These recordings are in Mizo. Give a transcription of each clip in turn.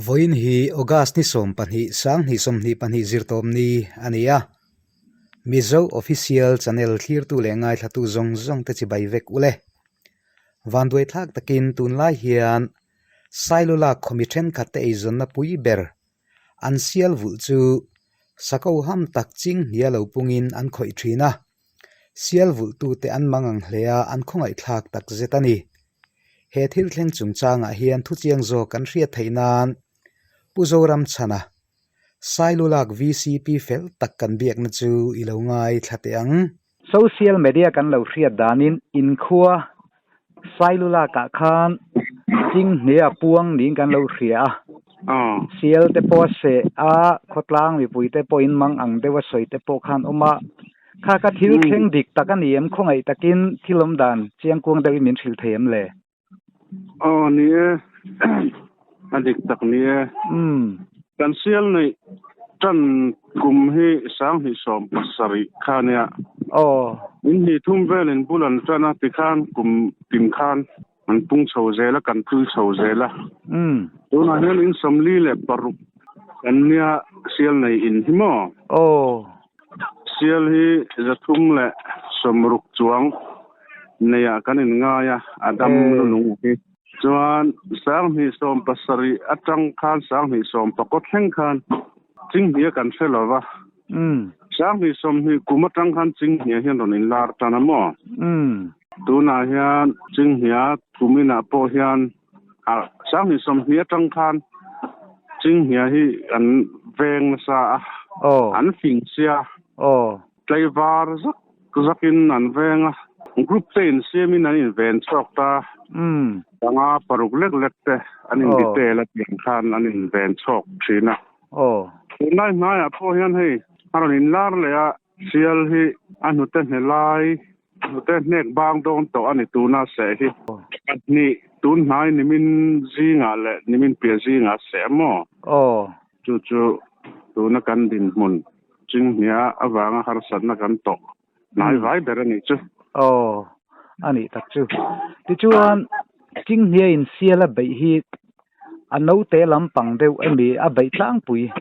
Vawiin hi August ni 12 2022 zirtawp ni a ni a. Mizo Official Channel thlirtu leh ngaithlatu zawng zawng te chibai vek ule. Vanduai thlak takin tunlai hian Sailulak khawmi thenkhat te eizawnna pui ber an sial vulh chu sako ham tak ching hnia lo pungin an khawih thin a. Sial vulhtute an mang ang hle a, an khawngaihthlak tak zet a ni. He thil thleng chungchangah hian thuchiang zawk kan hriat theih nan Pu Zoramchhana, Sailulak VCP fel tak kan biakna chu i lo ngaithla teh ang. Social media kan lo hriat danin inkhua Sailulakah khan Chinghne a puang niin kan lo hria a. Sial te pawh a seh a, khawtlang mipui te pawhin mang ang deuh a sawi te pawh khan awm a. Kha ka thil thleng dik tak a ni em? Khawngaih takin thil awm dan chiangkuang deuhin min hrilh thei em le? Aw ni e, a dik tak ni e. Kan sial neih tan kum hi 2017 kha nia. Aw. In hnih thum velin bul an tan a, tikhan kum tin khan an pung chho zel a, kan tui chho zel a. Tunah hian in 46 kan nia sial nei in hi maw? Aw. Sial hi 360 chuang neiah kan inngai a, a dam lunung hi. Chuan 2017 atang khan 2019 thleng khan Chinghnia kan hre lo va. 2020 kum atang khan Chinghnia hian rawn inlar tan a maw? Tunah hian Chinghnia kuminah pawh hian 2020 atang khan Chinghnia hi an veng nasa a, an fing sia. Tlaivar zak zakin an veng a, group te insiamin an inven chhuak ta. Panga paruk lek lek te an in detail a tiang khan an inven chhuak thin a. Tunlai hnaiah pawh hian hei a rawn inlar leh a, sial hi a hnute hne lai, hnute hnek bang dawn tawh a ni tuna seh hi. Pahnih tun hnai nimin zingah leh nimin piah zingah seh a maw? Chu chu tuna kan dinhmun Chinghnia avanga harsatna kan tawh hnai vai ber a nih chu. Aw, a nih tak chu. Tichuan, Chinghnia in sial a beih hi a naute lampang deuh emi a beih tlangpui?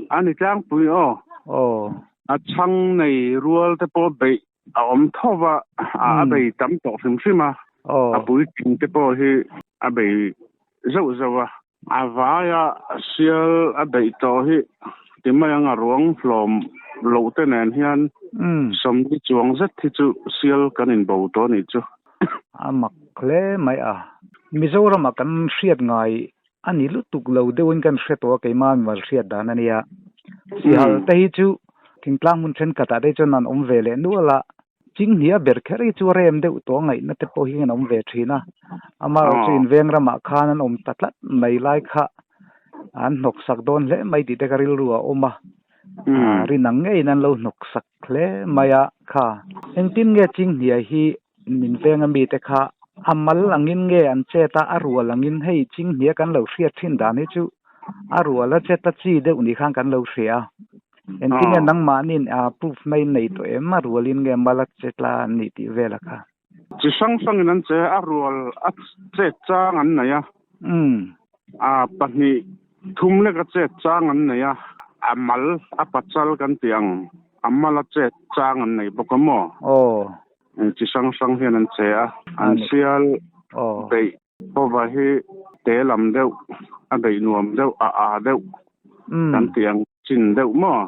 A ni tlangpui aw. Aw. A chhang nei rual te pawh beih a awm tho va, a bei tam tawh hrim hrim a. A puitling te pawh hi a bei zauh zauh a. A vaia sial a beih tawh hi ti mai ang a ruang hlawm loh te nen hian 40 chuang zet hi chu sial kan inbo tawh a nih chu. A mak hle mai a. Mizoramah kan hriat ngai a ni lutuk lo deuhin kan hre tawh a, keimah mimal hriat dan a nia. Sihal te hi chu thingtlang hmun thenkhatah te chuan an awm ve leh nual a, Chinghnia ber kher hi chu rem deuh tawh ngaihna te pawh hi an awm ve thin a, amaherawh chu inveng ramah khan an awm ta tlat mai lai kha an hnawk sak dawn hle mai tih te ka rilru a awm a, rin ang ngeiin an lo hnawk sak hle mai a kha. Engtin nge Chinghnia hi min veng ami te kha a mal angin nge an chet a, a rual angin hei Chinghnia kan lo hriat thin dan hi chu a rual a chet a chi deuh ni khan kan lo hria a. Engtin nge nangmahniin proof na in nei tawh em? A rualin nge mal a che tla an nih tih vel a kha? Chi hrang hrangin an che a, rual a chet chang an nei a. A pahnih thum lek a chet chang an nei a, a mal a pachal kan tih ang a mal a chet chang an nei bawk a maw? Chi hrang hrang hian an che a, an sial beih Hova hi te lam deuh, a beih nuam deuh, a aa deuh kan tih ang chin deuh maw?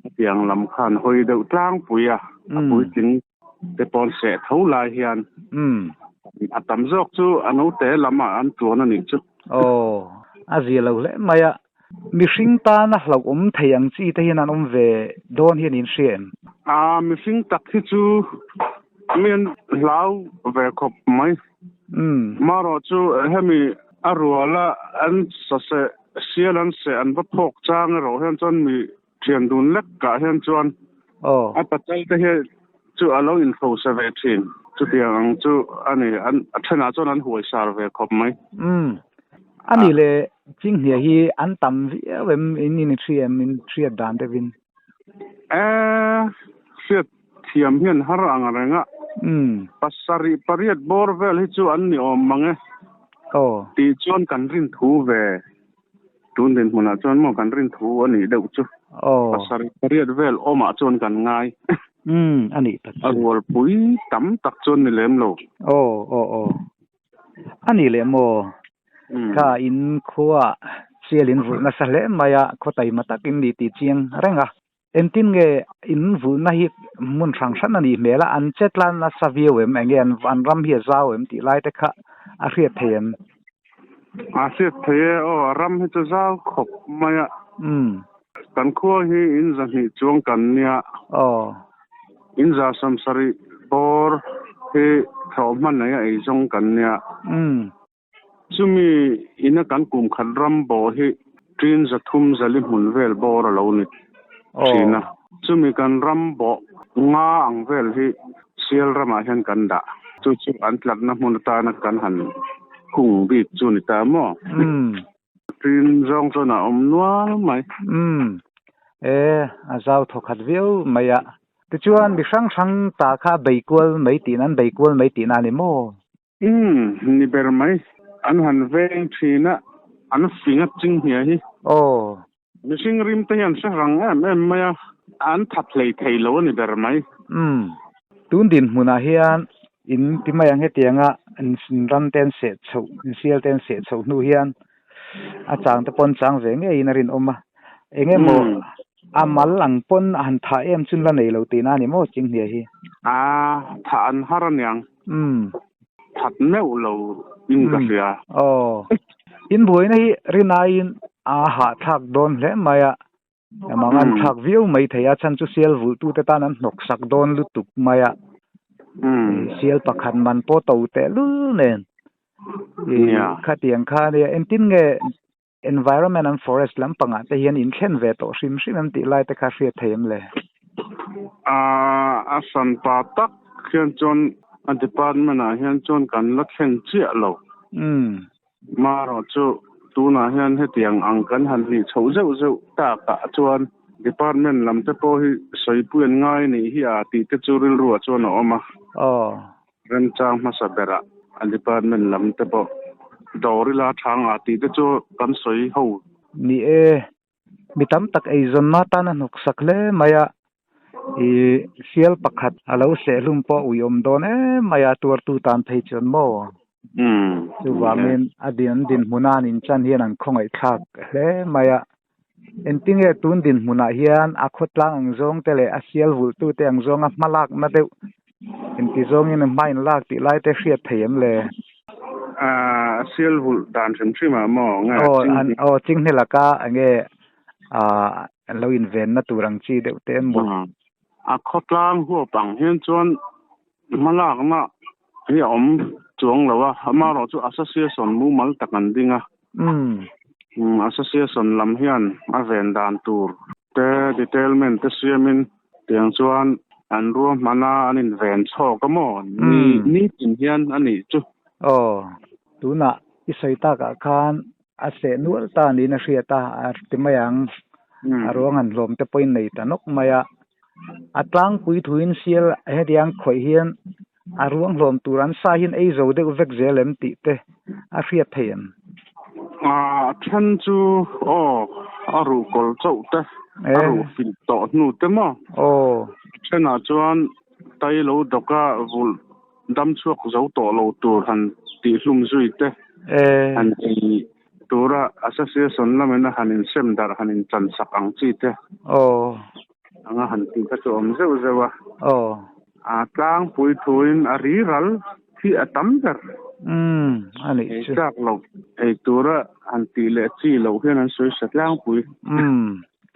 Hetiang lam khan hawi deuh tlangpui a, a puitling te pawn seh tho lai hian a tam zawk chu a naute lamah an tuan a nih chu. Aw, a zia lo hle mai a. Mihring tana hlauhawm thei ang chi te hian an awm ve dawn hian in hria em? A, mihring tak hi chu mi an hlau ve khawp mai. Marawh chu hemi a ruala an saseh sial an seh an va phawk chang erawh hian chuan mi thian dun lek kah hian chuan a pachal te hi chu a lo inhrosa ve thin. Chutiang ang chu a ni. An a thenah chuan an huai sar ve khawp mai. Umm. A nih le Chinghnia hi an tam viau em in in hria em in hriat dan deuhin? E, hriat thiam hian har ang reng a. Umm. Pasarih pariat bawr vel hi chu an ni awm mang e. Aw. Tih chuan kan rin thu ve tun dinhmunah chuan maw kan rin thu a nih deuh chu. Aw. Pasarih pariat vel awmah chuan kan ngai. Umm a nih tak chu. A rualpui tam tak chuan ni lem lo. Aw aw aw. A nih leh maw? Kha in khua sial in vulh nasa hle mai a, khaw taima takin ni tih chiang reng a. Engtin nge in vulhna hi hmun hrang hran a nih hmel a, an che tlan nasa viau em? Enge an ram hi a zau em tih lai te kha a hriat thei em? A hriat thei e, aw a ram hi chu zau khawp mai a. Kan khua hi in zahnih chuang kan nia. Aw. In za sawmsarih bawr hi thlawh hman nei a ei zawng kan nia. Chumi ina kan kum khat ram bawh hi ṭin 300 zali hmun vel bawr a lo ni ṭhin a. Chumi kan ram bawh nga ang vel hi Sial ramah hian kan dah. Chu chu an tlatna hmun atana kan han hung bik chu ni ta maw? Ṭin zawng chuan a awm nual mai. Umm. E, a zau thawkhat viau mai a. Tichuan mi hrang hrang ta kha bei kual mai tihna an bei kual mai tihna a ni maw? Umm, ni ber mai. An han veng thin a, an fing a ching hnia hi. Aw. Mihring rim te hi an hre rang em em mai a, an that hlei thei lo a ni ber mai. Umm, tun dinhmunah hian in ti mai ang hetianga in ram te an seh chhoh, in sial te an seh chhoh hnu hian a chang te pawh an chang ve ngeiin a rinawm a. Eng emaw a mal ang pawn a han thah em chun la nei lo tihna a ni maw Chinghnia hi? A, thah an har aniang. Umm. That meuh lo in ka hria. Aw. In buaina hi rinaiin a hahthlak dawn hle mai a. Amang an thlak viau mai thei a, chhan chu sial vulhtute tan an hnawk sak dawn lutuk mai a. Sial pakhat man pawh to tehlul nen. Khatiang kha ania engtin nge Environment and Forest lampangah te hian in thlen ve tawh hrim hrim em tih lai te kha hriat thei em le? A hran pa tak hian chuan a department ah hian chuan kan la thlen chiah lo. Marawh chu tunah hian hetiang ang kan han nih chhoh zeuh zeuh takah chuan department lam te pawh hi sawipui an ngai nih hi a tih te chu rilruah chuan a awm a. Aw. Remchang hmasa berah a department lam te pawh dawr ila tha ngah tih te chu kan sawi ho. Ni e, mi tam tak eizawnna tan a hnawksak hle mai a, i sial pakhat a lo sehhlum pawh uiawm dawn em mai a, tuartu tan phei chuan maw? Chuvangin a din dinhmuna an inchan hian an khawngaihthlak hle mai a, Engtinge tun dinhmunah hian a khawtlang ang zawng te leh a sial vulhtute ang zawnga hma lakna deuh engti zawngin hma in lak tih lai te hriat thei em le? A sial vulh dan hrim hrim ah maw nge Aw an aw chinghne laka enge an lo invenna tur ang chi deuh te em maw? A khawtlang huap ang hian chuan hma lakna hi a awm chuang lo a, amaherawhchu association mumal tak an ding a. Association lam hian a ven dan tur te detailment te siamin tiang chuan an ruahman a, an inven chhawk a maw ni nitin hian a nih chu. Aw, tunah i sawi takah khan a seh nual ta niin a hriat a, a ti mai ang. A ruang han hlawm te pawhin nei ta nawk mai a. A tlangpui thuin sial hetiang khawih hian a ruang hlawm tur an sa hian ei zo deuh vek zel em tih te a hriat thei em? A then chu aw, a ruh kawl chauh te, a ruh filh tawh hnu te maw? Aw. A thenah chuan tai lo dawka vulh dam chhuak zo tawh lo tur han tihhlum zui te han ei tura association lamin a han insem darh han inchan sak ang chi te anga han tih kha chu a awm zeuh zeuh a. A tlangpui thuin a ri ral hi a tam ber. Ei tlak loh ei tura han tih leh chi loh hian an sawi sa tlangpui.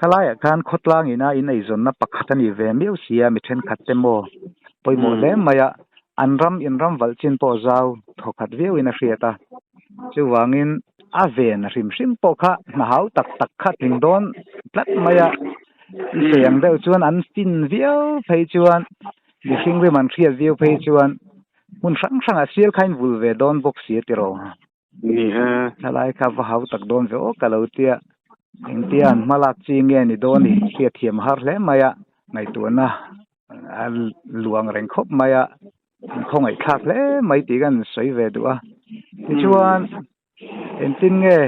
Khalaiah khan khawtlang ina in eizawnna pakhat a ni ve miau si a, mi thenkhat te maw pawimawh hle mai a, an ram in ram valh chin pawh zau thawkhat viauin a hriat a, chuvangin a ven a hrim hrim pawh kha hna hau tak tak kha tling dawn tlat mai a, i sawi ang deuh chuan an fin viau phei chuan mihring rim an hriat viau phei chuan hmun hrang hrangah sial kha in vul ve dawn bawk si a tiraw. Ni e. Thalai kha va hau tak dawn ve aw ka lo tia. Engtia an hma lak chi nge ni dawn i hriatthiam har hle mai a, ngaihtuahna a luang reng khawp mai a, an khawngaihthlak hle mai tih kan sawi ve duh a. Tichuan engtin nge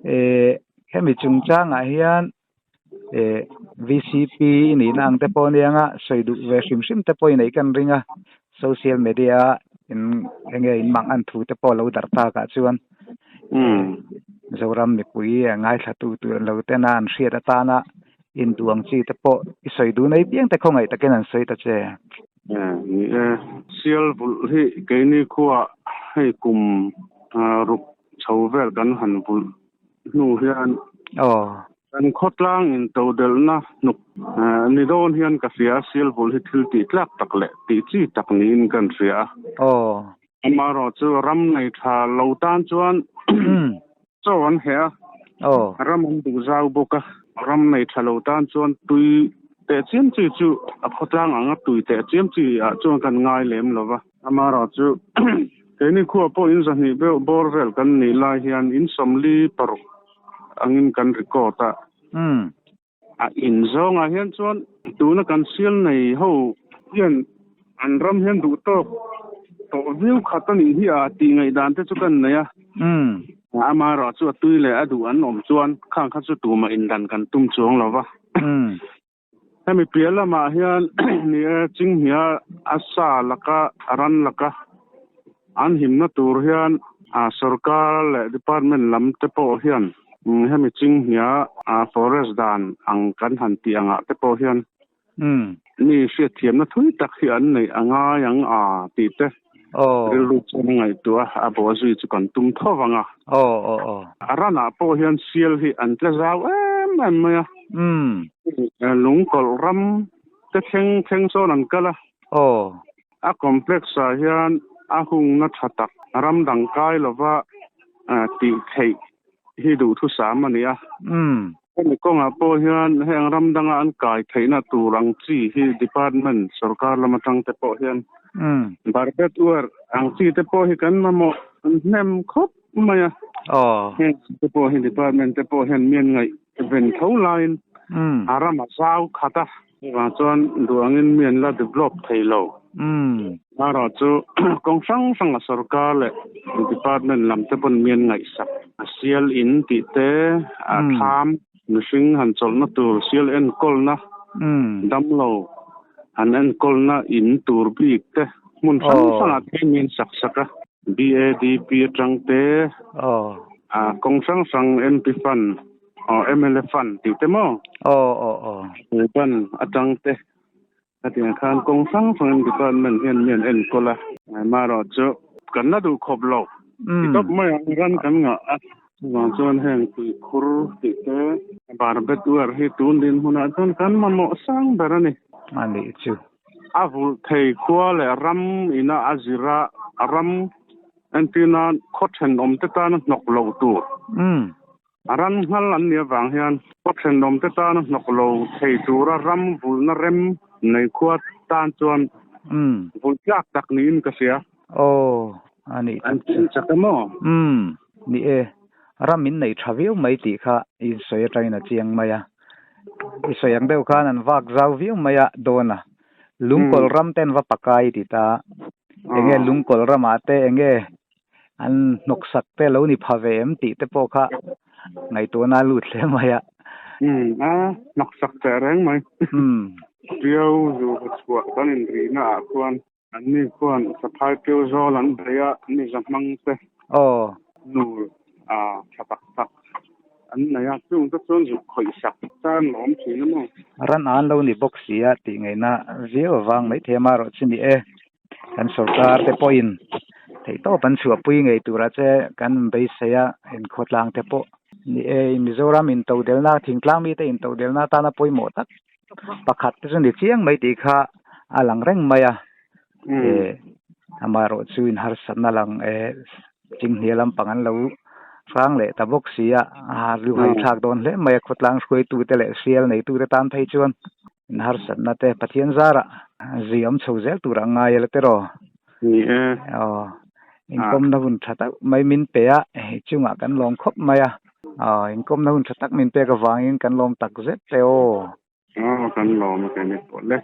eh hemi chungchangah hian eh VCP i nihna ang te pawh a nia nga sawi duh ve hrim hrim te pawh i neih kan ring a, social media a in enge in mang an thu te pawh lo darh takah chuan Zoram mipui ngaithla tu tur an lo ten a an hriat atana induang chi te pawh i sawi duh nei piang te khawngaih takin an sawi ta che. Ni e, sial vulh hi keini khuaah hei kum ruk chho vel kan han vulh hnu hian kan khawtlang intodelhna hnuk ni dawn hian ka hria a, sial vulh hi thil tih tlak tak leh tih chi tak niin kan hria a. Amaherawh chu ram nei tha lo tan chuan chaw an heh a, ram an duh zau bawk a, ram nei tha lo tan chuan tui teh chiam chi chu a khawtlang anga tui teh chiam chi ah chuan kan ngai lem lo va. Amaherawh chu keini khua pawh in zahnih beuh bawr vel kan nih lai hian in sawmli paruk angin kan record a. A in zawngah hian chuan tuna kan sial nei ho hian an ram hian duh tawk tawh viau khat a nih hi a tih ngaihdan te chu kan nei a. Amaherawh chu a tui leh a duh an awm chuan khang kha chu tumah indan kan tum chuang lo va. Hemi piah lamah hian ni e Chinghnia a sa laka a ran laka an himna tur hian sorkar leh department lam te pawh hian hemi Chinghnia forest dan ang kan han tih angah te pawh hian mi hriatthiamna thui tak hi an neih a ngai ang a tih te rilru chuan a ngaihtuah a, a bawhzui chu kan tum tho vang a. A ranah pawh hian sial hi an tla zau em em mai a. Lungkawlh ram te thleng thleng sawn an kal a. A complex ah hian a hungna tha tak ram dang kai lova tih theih hi duhthusam a ni a. Hemi kawngah pawh hian heng ram danga an kai theihna tur ang chi hi department sorkar lam atang te pawh hian barbed wire ang chi te pawh hi kan mamawh hnem khawp mai a. Heng te pawh hi department te pawh hian mian ngaih ven tho laiin a ram a zau khat a. Chuvang chuan duh angin mi an la develop thei lo. Erawh chu kawng hrang hranga sorkar leh department lam te pawn mi an ngaihsak. A sial in tih te, a thlam mihring han chawlhna tur sial enkawlna, damlo han enkawlna in tur bik te hmun hrang hrangah te mi an sak sak a. BADP atang te, kawng hrang hrang MP fund Aw mla fund tih te maw? Aw aw aw. He fund atang te khatiang khan kawng hrang hrangin department hian mi an enkawl a. Amaherawh chu kan la duh khawp lo ti tawp mai ang ran kan ngah a. Chuvang chuan heng tuikhur tih te barbed wire hi tun dinhmunah chuan kan mamawh sang ber a ni. A nih chu. A vulh thei khua leh ram ina a zira ram entir nan khaw thenawm te tana hnawk loh tur. A ran nghal an nih avang hian khaw thenawm te tana hnawk lo thei tura ram vulhna rem nei khua tan chuan vulh tlak tak niin ka hria. Aw, a nih tak chu. An tin chak em aw? Umm, ni e. Ram in nei tha viau mai tih kha i sawi atangin a chiang mai a. I sawi ang deuh khan an vak zau viau mai a dawn a. Lungkawl ram te an va pakai ti ta. Enge lungkawl ramah te enge an hnawksak te lo ni pha ve em tih te pawh kha ngaihtuahna a lut hle mai a. Umm a hnawksak teh reng mai. Umm. Ṭiau zu ha chhuah kan inrihna ah khuan anni khuan saphai ṭiau zawl an bei a, ni za hmang te. Aw. Nul a tha tak tak an nei a, chung te chuan zuk khawih sak tan lawm thin a maw. Ran an lo ni bawk si a tih ngaihna viau avang maithei amaherawh chu ni e. Kan sorkar te pawhin theihtawp an chhuahpui ngei tura che kan beisei a, inkhawtlang te pawh ni e, Mizoram intodelna thingtlang mite intodelna atana pawimawh tak pakhat te chu ni chiang mai tih kha a lang reng mai a, eh amaherawh chu inharsatna lang eh chinghnia lampang an lo hrang leh ta bawk si a, a luhai thlak dawn hle mai a khawtlang hruaitute leh sial neitute tan phei chuan. In harsatna te Pathian zarah zui awm chho zel tur ang ngai ela tiraw? Ni e. Aw, inkawmna hun tha tak mai min pe a, hei chungah kan lawm khawp mai a. Aw, inkawmna hun tha tak min pek avangin kan lawm tak zet e aw. Aw, kan lawm a kei ni pawh le.